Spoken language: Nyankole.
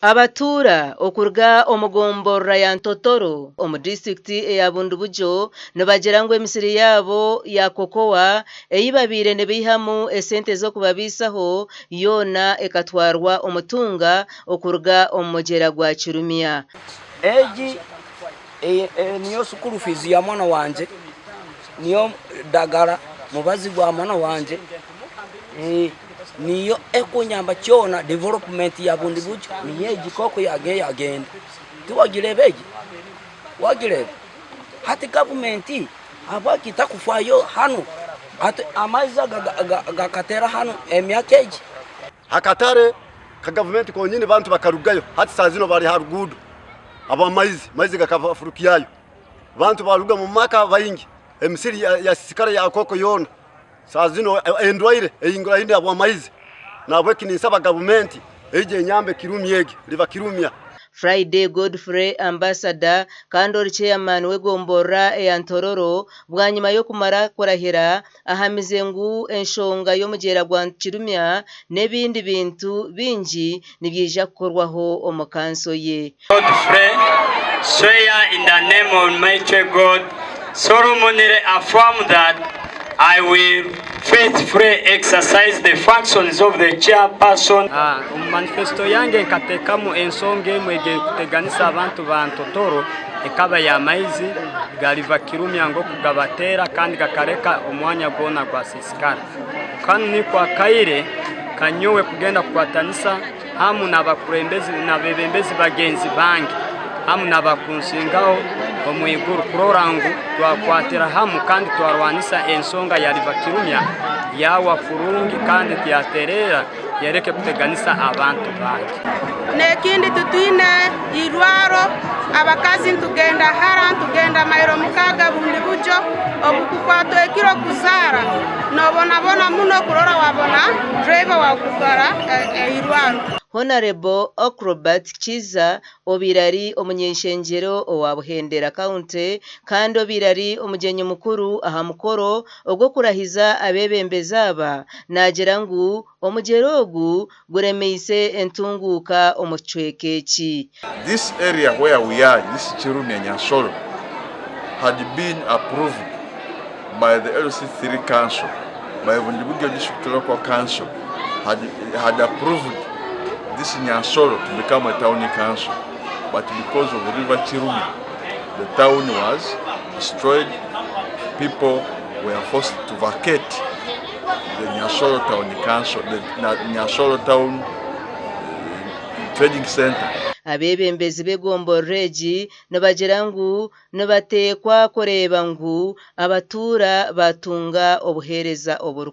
Abatuura okuruga omu gomborora ya Ntotoro omu disiturikiti eya Bundibugyo nibagira ngu emisiri yaabo ya kokowa ei babaire nibaihamu esente z'okubabaisaho yoona ekatwarwa omutunga okuruga omu mugyera gwa Kirumya. Egi niyo school fees ya mwana wangye, niyo dagara mubazi gwa mwana wangye. Niyo ekunyamba kyona development ya Bundibugyo niyo egi nk'oku yagenda. Tiwagireeba egi? Wagireeba? Hati gavumenti ahabwaki takufayo hanu? Hati amaizi aga gakateera hanu emyaka egi. Akatare ka gavumenti konyini bantu bakarugayo hati saaha zino bari aha ruguudo ahabw'amaizi, amaizi gakabafurukyayo. Bantu baruga omu maka baingi, emisiri yasiisikara ya kooko yoona. Saaha zino endwaire eyinguraine ahabw'amaizi, nahabweki ninsaba gavumenti eije enyambe Kirumya egi, River Kirumya. Friday Godfrey Ambassador kandi ori Chairman w'egomborora eya Ntororo bwanyima y'okumara kurahira ahamize ngu enshonga y'omugyera gwa Kirumya n'ebindi bintu bingi nibyija kukorwaho omu kanso ye. Godfrey swear in the name of Almighty God solemnly affirm that I will faithfully exercise the functions of the chairperson. Omu manifesto yange nkatekamu ensonga emwe erikuteganisa abantu ba Ntotoro ekaba ya maizi ga River Kirumya ngu okugabateera kandi gakareka omwanya gwona gwasiisikara. Kanu niko akaire kanyowe kugenda kukwatanisa hamu n'abakulembezi n'abebembezi bagenzi bange hamu n'abakunsingaho omu iguru kurora ngu twakwatira hamu kandi twarwanisa ensonga ya River Kirumya yawa kurungi kandi tiyaterera yereke kuteganisa abantu bangi. N'ekindi titwine irwaro, abakazi nitugenda hara, nitugenda mairo 6 Bundibugyo, obukukwatwa ekiro kuzaara nobonabona muno kurora wabona driver wakutwara eirwaro. Honarebo Ocrobert Kiiza obaire ari omuny'eishengyero owa Buhendera County kandi obaire ari omugyenyi mukuru aha mukoro ogw'okurahiza abeebembezi aba naagira ngu omugyera ogu guremeise entunguuka omu kicweka eki. This area where we are, this Kirumya Nyansoro, had been approved by the LC3 Council, by Bundibugyo District Local Council, had, had approved this Nyansoro to become a town council. But because of River Kirumya, the town was destroyed. People were forced to vacate the Nyansoro Town Council, the Nyansoro Town Trading Center. Abeebembezi b'egomborora egi nibagira ngu nibateekwa kureeba ngu abatuura batunga obuheereza oburikumara.